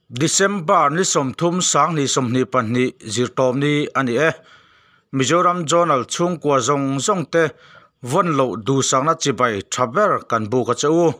December ni 30 2022 Zirtawpni a ni e. Mizoram Journal chhungkua zawng zawng te vawn loh duhsakna chibai tha ber kan buk a che u.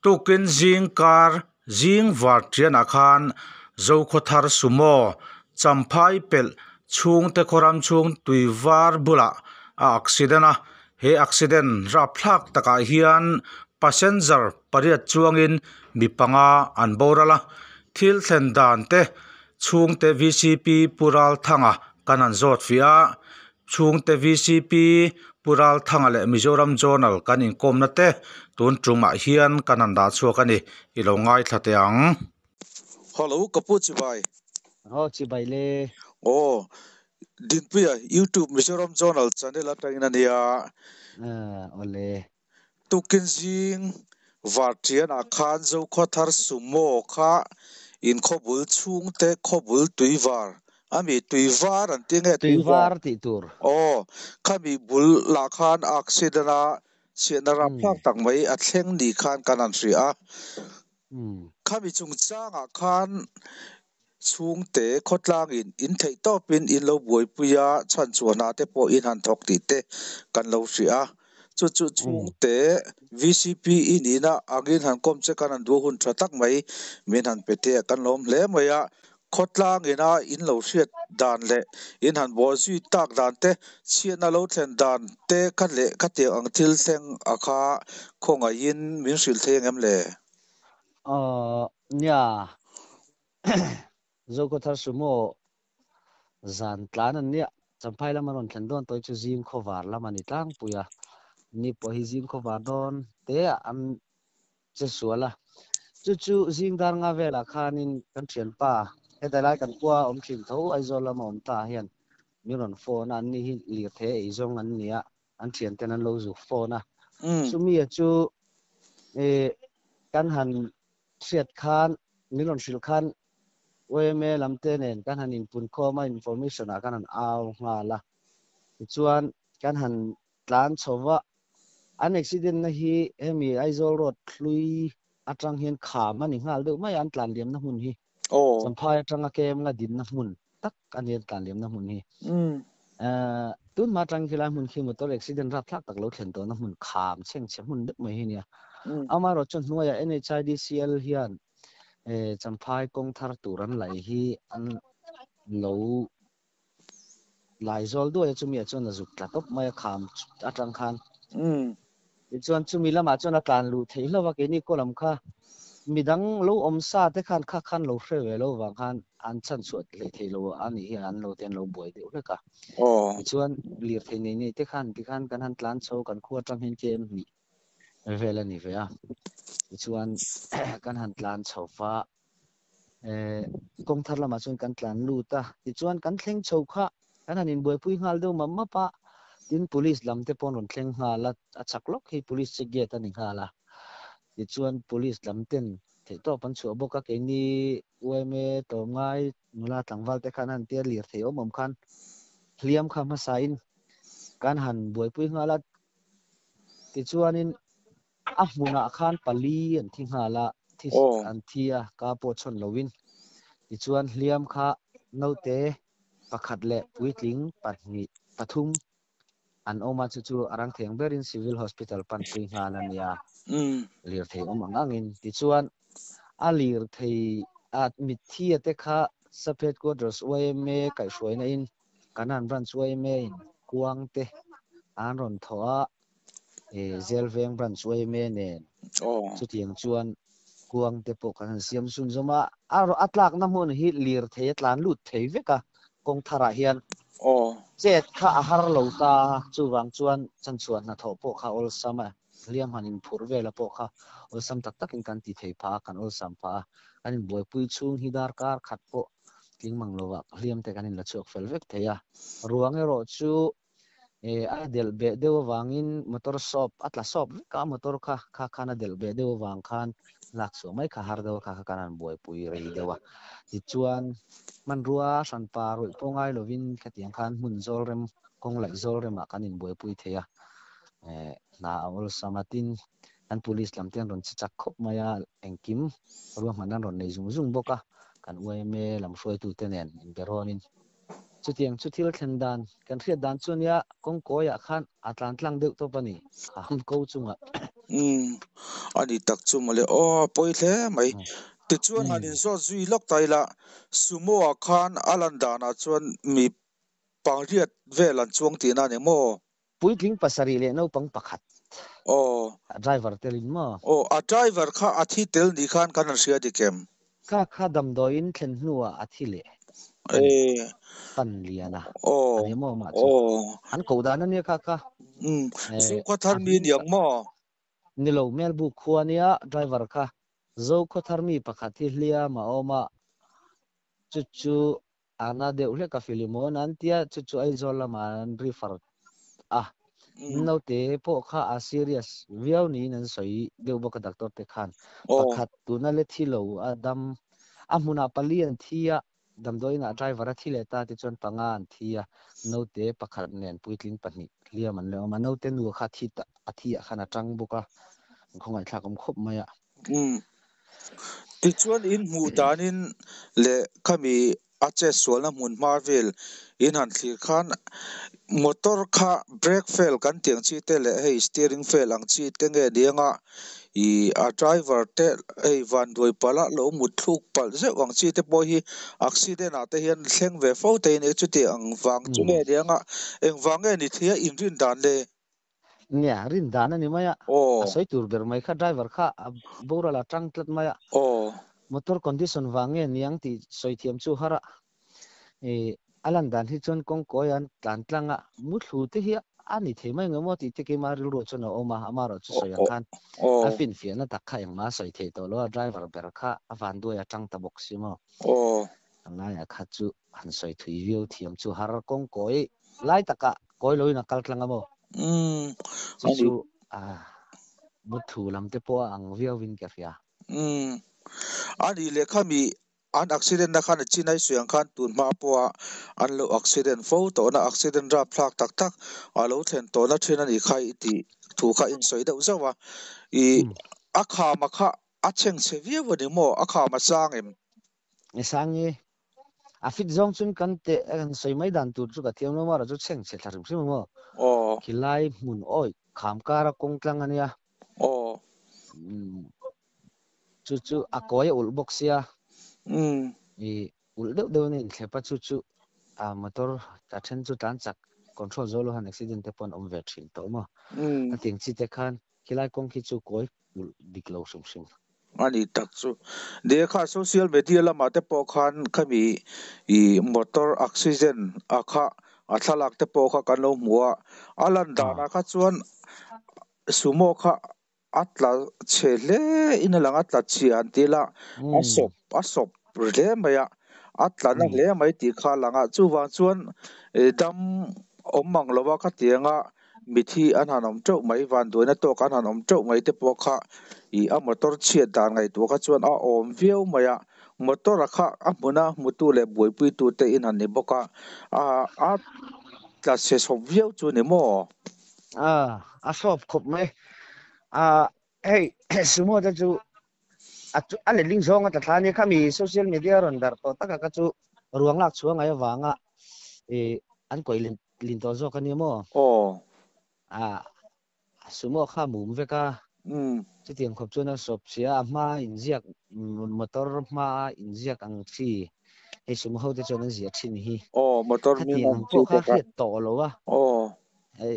Tukin zing kar zing var tianah khan Zokhawthar Sumo Champhai pelh chhungte khawram chhung tui var bulah a accident a, he accident rapthlak takah hian passenger pariat chuangin mi panga an boral a, thil thlen dan te chhungte V_C_P Pu Ralthanga kan han zawt fiah a, chhungte V_C_P Pu Ralthanga leh Mizoram Journal kan inkawmna te tun tumah hian kan han dah chhuak a ni, i lo ngaithla teh ang. Hello ka pu chibai. Aw chibai le. Aw Dinpuia YouTube Mizoram Journal channel atangin a nia. Awle. Tukin zing Vartianah khan Zokhawthar Sumo kha in khawbul chhungte khawbul tuivar ami tuivar an ti nge tuivar tih tur. Aw khami bul lah khan accident a chhiatna rapthlak tak mai a thleng ni khan kan han hria a. Khami chungchangah khan chhungte khawtlangin in theih tawpin in lo buaipui a, chhan chhuah hna te pawh in han thawk tih te kan lo hria a. Chu chu chhungte VCP i nihna angin han kawm che kan han duh hun tha tak mai min han pe te a kan lawm hle mai a. Khawtlangin a in lo hriat dan leh in han buai zui tak dan te, chhiatna lo thlen dan te kha leh khatiang ang thil thleng a kha khawngaihin min hrilh thei ang em le? Aw nia, Zokhawthar Sumo zan tlan an nia, Champhai lam a rawn thlen dawn tawh hi chu zing khawvar lam a ni tlangpui a, ni pawh hi zing khawvar dawn te ah an che sual a, chu chu zing dar nga velah khanin kan thianpa hetlai lai kan khua awm thin tho Aizawl lama awm ta hian min rawn phone a, anni hi lirthei ei zawng an ni a, an thianten an lo zuk phone a, chumi a chu eh kan han hriat khan min rawn hrilh khan yma lam te nen kan han inpunkhawm a, information ah kan han au nghal a, tichuan kan han tlan chho va, an accident na hi hemi Aizawl road hlui atang hian kham a ni nghal deuh mai a, an tlan liamna hmun hi Champhai atanga kem la dinna hmun tak a ni an tlan liamna hmun hi. Tun hma atang khilai hmun khi motor accident rapthlak tak lo thlen tawhna hmun kham chhengchhe hmun deuh mai hi a nia. Amaherawh chu hnuaiah NHIDCL hian Champhai kawng thar tur an laih hi an lo Laizawl duai a chumi ah chuan a zuk tla tawp mai a kham atang khan. Tichuan chumi lamah chuan a tlan luh theih hlauh a, keini kaw lam kha midang lo awm sa te khan kha khan lo hre ve lo vang khan an chhan chhuah hlei thei lo a nih hian an lo te an lo buai deuh hlek a. Tichuan lirthei nei nei te khan tikhan kan han tlan chho kan khua atang hian KM hnih vel a ni ve a. Tichuan kan han tlan chho va Kawng thar lamah chuan kan tlan lut a, tichuan kan thleng chho kha kan han inbuaipui nghal deuh map map a, tin police lam te pawh an rawn thleng nghal a, a chak lawk hi police check gate a ni nghal a, tichuan police lam ten theihtawp an chhuah bawk a, keini yma tlawmngai nula tlangval te khan an tia lirthei awm awm khan hliam kha hmasain kan han buaipui nghal a, tichuanin A hmunah khan pali an thi nghal a, thi an thi a, ka pawh chhawn loin. Tichuan hliam kha naute pakhat leh puitling pahnih, pathum an awm a, chu chu a rang theng berin Civil Hospital panpui nghal a nia, lirthei awm ang angin. Tichuan a lirthei a mitthi a te kha Sub Headquarters yma kaihhruaina in Kanan Branch yma in kuang te an rawn thawh a, Zelveng Branch yma nen chutiang chuan kuang te pawh kan han siam sun zawm a, a tlakna hmun hi lirthei a tlan lut thei vek a, kawng tharah hian chet kha a har lo ta, chuvang chuan chanchhuah hnathawh pawh kha awlsam a, hliam han inphurh vela pawh kha awlsam tak takin kan ti thei phah a, kan awlsam phah a, kan inbuaipui chhung hi darkar khat pawh tling mang lovah hliam te kan inla chhuak fel vek thei a, ruang erawh chu a delh beh deuh avangin motor sawp a tla sawp vek a, motor kha kha khan a delh beh deuh avang khan lak chhuah mai kha har deuh a kha kha kan han buaipui rei deuh a. Tichuan hmanrua hranpa ruih pawh ngai lovin khatiang khan hmun zawl rem kawng laih zawl remah kan inbuaipui thei a, hna a awlsam a tin. Kan police lam te an rawn che chak khawp mai a, engkim ruahmanna an rawn nei zung zung bawk a, kan yma lam hruaitute nen inbe rawnin. Chutiang chu thil thlen dan kan hriat dan chu ania kawngkawiah khan a tlan tlang deuh tawp a ni, a ham ko chungah. Umm, a ni tak chu mawle aw, a pawi hle mai. Tichuan han inzawt zui lawk ta ila, Sumo ah khan a lan danah chuan mi pangriat vel an chuang tihna a ni maw? Puitling pasarih leh naupang pakhat. Aw. A driver telin maw? Aw, a driver kha a thi tel ni khan kan han hria dik em? Kha kha damdawiin thlen hnuah a thi leh a ni. Pan liana a ni maw mah chu? An koh dan a nia kha kha. Umm, Zokhawthar mi a ni ang maw? Ni lo, Melbu khua nia driver kha Zokhawthar mi pakhat hi hliam a awm a, chu chu A na deuh hlek a Filimon an tia, chu chu Aizawl lamah an refer a. Naute pawh kha a serious viau niin an sawi deuh bawk a doctor te khan. Pakhat tuna le thi lo a dam, a hmunah pali an thi a, damdawiinah driver a thi leh ta tichuan panga an thi a, naute pakhat nen puitling pahnih hliam an la awm a, naute nu kha thi a thi ah khan a tang bawk a, an khawngaihthlak awm khawp mai a. Tichuan in hmuh danin leh khami a chetsualna hmun hma vel in han thlir khan motor kha brake fail kan tih ang chi te leh hei steering fail ang chi te nge nianga ih a driver te hei vanduai palh a lo mut thluk palh zeuh ang chi te pawh hi accident ah te hian thleng ve fo thei a ni chuti ang vang chu nge nianga engvang nge ni thei a inrin dan le? Nia, rin dan a ni mai a. A sawi tur ber mai kha driver kha a boral a tang tlat mai a. Motor condition vang nge niang tih sawi thiam chu har a. Ih, a lan dan hi chuan kawngkawi an tlan tlang a, muthlu te hi a ni thei mai ngemaw tih te keimah rilruah chuan a awm a, amaherawh chu sawi ang khan a finfiahna tak kha engmah a sawi thei tawh lo a, driver ber kha a vanduai a tang ta bawk si maw. A laiah kha chu han sawi thui viau thiam chu har kawngkawi lai takah kawi loin a kal tlang a maw? Chu chu muthu lam te pawh a ang viauin ka hria. A nih leh kha mi an accident na khan a chinai sawi ang khan tun hma pawha an lo accident fo tawhna accident rapthlak tak tak a lo thlen tawhna thin a nih kha i tih thu kha in sawi deuh zauh a. I a khama kha a chhengchhe viau a ni maw? A kham a sang em? Sangi, a fit zawng chuan kan teh a kan sawi mai dan tur chu ka thiam lo maw, chu chheng chhe thla hrim hrim maw. Khilai hmun awi kham kara kawng tlang a nia. Chu chu a kawi a ulh bawk sia. I ulh deuh deuh in a inthlep a, chu chu a motor a then chu tlan chak control zo lo han accident te pawh an awm ve thin tawh maw. A tiang chi te khan Khilai kawng khi chu kawi ulh dik lo hrim hrim. A ni tak chu. Nia kha social media lamah te pawh khan khami ih motor accident a kha a thlalak te pawh kha kan lo hmu a, a lan danah kha chuan sumo kha a tla chhe hle in a lang a, tla chhia an ti la, a sawp a sawp hle mai a, a tla na hle mai tih kha a lang a, chuvang chuan dam awm mang lo a khatiang a Mithi an han awm teuh mai, vanduaina tawk an han awm teuh mai te pawh kha ih a motor chhiat dan ngaihtuah kha chuan a awm viau mai a, motor a kha a hmuna hmutu leh buaipuitu te in han ni bawk a, a a tla chhe chhawp viau chu ni maw? A, a sawp khawp mai. A, hei sumo te chu a chu a letling zawng a tla thla a nia khami social media rawn darh tawh taka kha chu ruang lak chhuah ngai avanga ih an kawih leh Tlin tawh zawk a nia maw? Aw. A, sumo kha mum vek a. Chutiang khawp chuan a sawp sia, a hma inziak, motor hma inziak ang chi, hei sumo ho te chuan an ziah thin hi. Aw, motor hming Khatiang ang ang chi pawh te kha kha. hriat tawh lo a. Aw. Hei,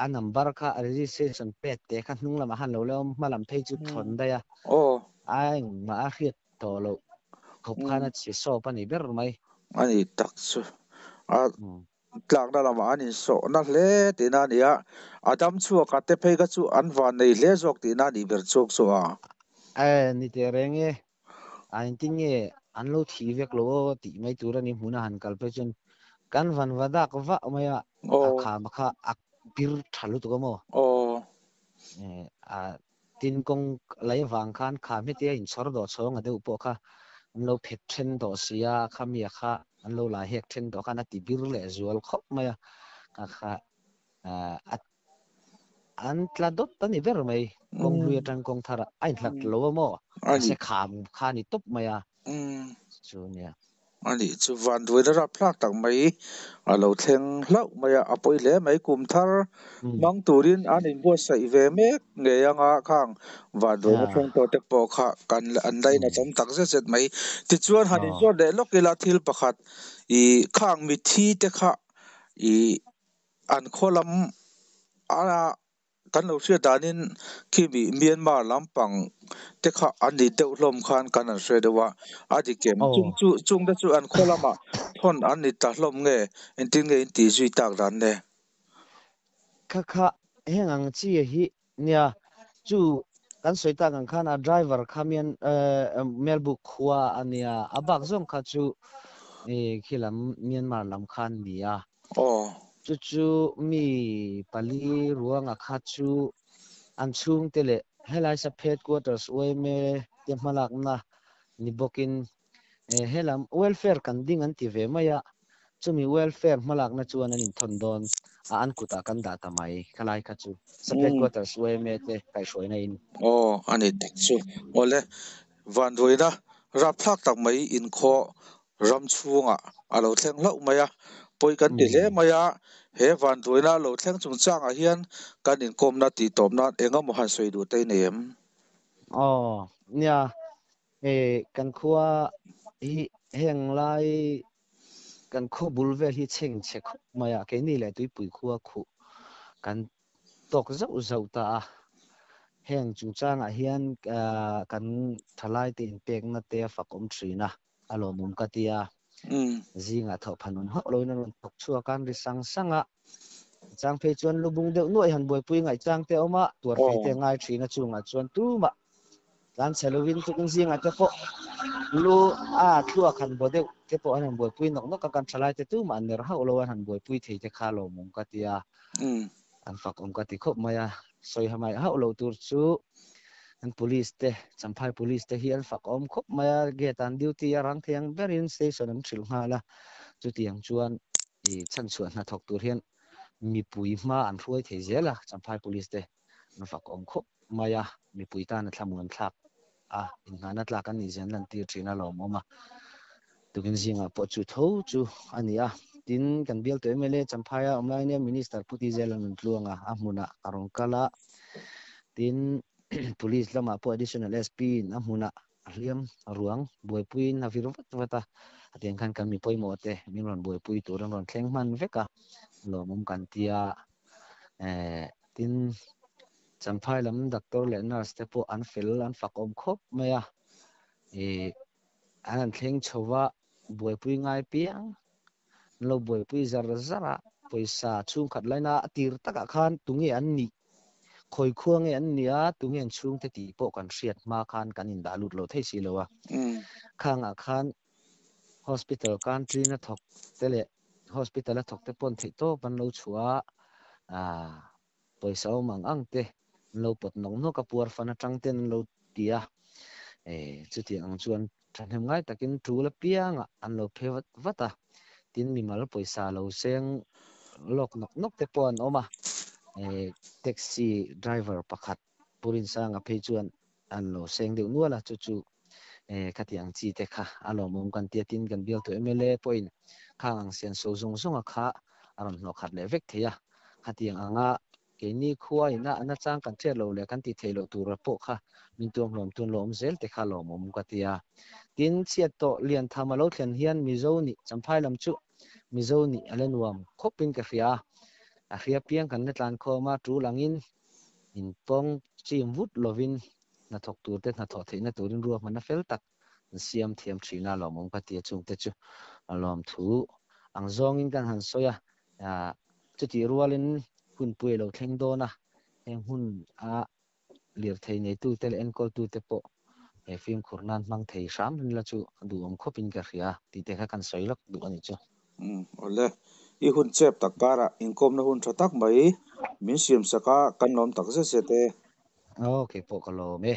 a number kha, a registration plate te kha hnung lamah khan lo la awm, hma lam phei chu thawn daih a. Aw. A engmah a hriat tawh loh khawp khan a chhe sawp a ni ber mai. A ni tak chu a tlakna lamah an insawhna hle tihna a ni a, a dam chhuak a te phei kha chu an van nei hle zawk tihna a nih ber chuk chu a. E ni teh reng e, a engtin nge an lo thih vek lo aw tih mai tur a ni hmun a han kal phei chuan kan van va dak vah mai a, a kham kha a bir tha lutuk a maw? A Tin, kawng lei avang khan kha hmete a inchhawr dawh chhawng a deuh pawh kha an lo phet then tawh si a, khamia kha an lo la hek then tawh khan a ti bir leh zual khawp mai a, kha kha a An tla dawt a ni ber mai. Kawng hlui atang kawng thar ah a inhlat lo a maw? Mahse kham kha a ni tawp mai a. Chu nia. A nih chu vanduaina rapthlak tak mai a lo thleng hlauh mai a, a pawi hle mai. Kum thar hmang turin an inbuatsaih ve mek ngei anga khang vanduaina thleng tawh te pawh kha kan an lainat awm tak zet zet mai. Tichuan han inzawt leh lawk ila thil pakhat ih khang mithi te kha ih An khaw lam a kan lo hriat danin khimi Myanmar lampang te kha an ni deuh hlawm khan kan han hre deuh a, a dik em? Chung chu chung te chu an khaw lamah thawn an ni ta hlawm nge? Engtin nge in tih zui tak dan le? Kha kha heng ang chi hi nia chu kan sawi tak ang khan a driver kha mian Melbourne khua a nia a bak zawng kha chu khilam Myanmar lam khan nia. Chu chu mi pali ruanga kha chu an chhungte leh helai sub headquarters yma te hmalakna ni bawkin helam welfare kan ding an ti ve mai a, chumi welfare hmalakna chuan an inthawn dawn a, an kutah kan dah ta mai khalai kha chu sub headquarters yma te kaihhruaina in. Aw a ni tak chu. Awle vanduaina rapthlak tak mai inkhaw ram chhungah a lo thleng hlauh mai a, pawi kan ti hle mai a, he vanduaina a lo thleng chungchangah hian kan inkawmna tih tawp nan eng emaw han sawi duh te i nei em? Aw, nia, hei kan khua hi heng lai kan khaw bul vel hi chheng chhe khawp mai a, keini leh tuipui khua khuh kan tawk zauh zauh ta a, heng chungchangah hian kan thalaite inpekna te a fakawm thin a, a lawmawm ka ti a, zingah thawh phan awm hauh loin a rawn thawk chhuak a, an ri sang sang a, chang phei chuan lubung deuh nuaih han buaipui ngaih chang te a awm a, tuar phei te a ngai thin a chungah chuan tumah tlan chhe lovin tukin zingah te pawh lu a thluak han baw deuh te pawh an han buaipui nawk nawk a, kan thalai te tumah an ner hauh lo an han buaipui thei te kha lawmawm ka ti a, an fak awm ka ti khawp mai a, sawi ha mai hauh lo tur chu an police te Champhai police te hi an fak awm khawp mai a, gate an duty a rang thei ang berin station an hrilh nghal a, chutiang chuan i chhanchhuah hnathawk tur hian mipui hma an hruai thei zel a, Champhai police te an fak awm khawp mai a, mipui tan a thlamuan thlak a, inngahna tlak an nih zen lantir thin a lawmawm a, tukin zingah pawh chu tho chu a ni a, tin kan bialtu mla Champhaia awm lai ania Minister Pu Tizela Nuntluanga a hmunah a rawn kal a, tin Police lamah pawh Additional SP in a hmunah a hliam ruang buaipuiin a vir vat vat a, hetiang khan kan mi pawimawh te min rawn buaipui tur an rawn thleng hman vek a, lawmawm kan tia eh tin Champhai lam doctor leh nurse te pawh an fel an fakawm khawp mai a, ih an han thleng chho va buaipui ngai piang an lo buaipui zar zar a, pawisa chhungkhat laina a tir takah khan tunge an nih, khawi khua nge an nih a, tunge an chhungte tih pawh kan hriat hma khan kan indah lut lo thei si lo a, khangah khan hospital country na thawk te leh hospital a thawk te pawn theih tawp an lo chhuah a, aah pawisa awm ang ang te an lo pawt nawk nawk a, puar fan atang ten an lo ti a, eh chutiang ang chuan thahnem ngai takin tul apiangah an lo phe vat vat a, tin mimal pawisa lo seng lawk nawk nawk te pawh an awm a, eh taxi driver pakhat Pu Rinsanga phei chuan an lo seng deuh nual a, chu chu eh khatiang chi te kha a lawmawm kan tia tin kan bialtu mla pawhin khang ang sian so zawng zawnga kha a rawn hnawh khat leh vek thei a, khatiang anga keini khua ina a nachang kan hriat loh leh kan tih theih loh tura pawh kha min tuam hlawm tun lawm zel te kha lawmawm ka tia. Tin, chhiat tawh Liantham a lo thlen hian Mizo nih Champhai lam chu Mizo nih a la nuam khawpin ka hria a, a hria piang kan la tlan khawm a, tul angin inpawng chim vut lovin hnathawk turte hnathawh theihna turin ruahmanna fel tak an siam thiam thin a, lawmawm ka ti a, chungte chu a lawmthu ang zawngin kan han sawi a, chutih rualin hunpui a lo thleng dawn a, heng hun a lirthei neitute leh enkawltute pawh he fimkhur nan hmang thei hram rinla chu a duhawm khawpin ka hria tih te kha kan sawi lawk duh a nih chu. Umm awle, i hun chep tak karah inkawmna hun tha tak mai min siam sak a, kan lawm tak zet zet e. Aw keipawh ka lawm e.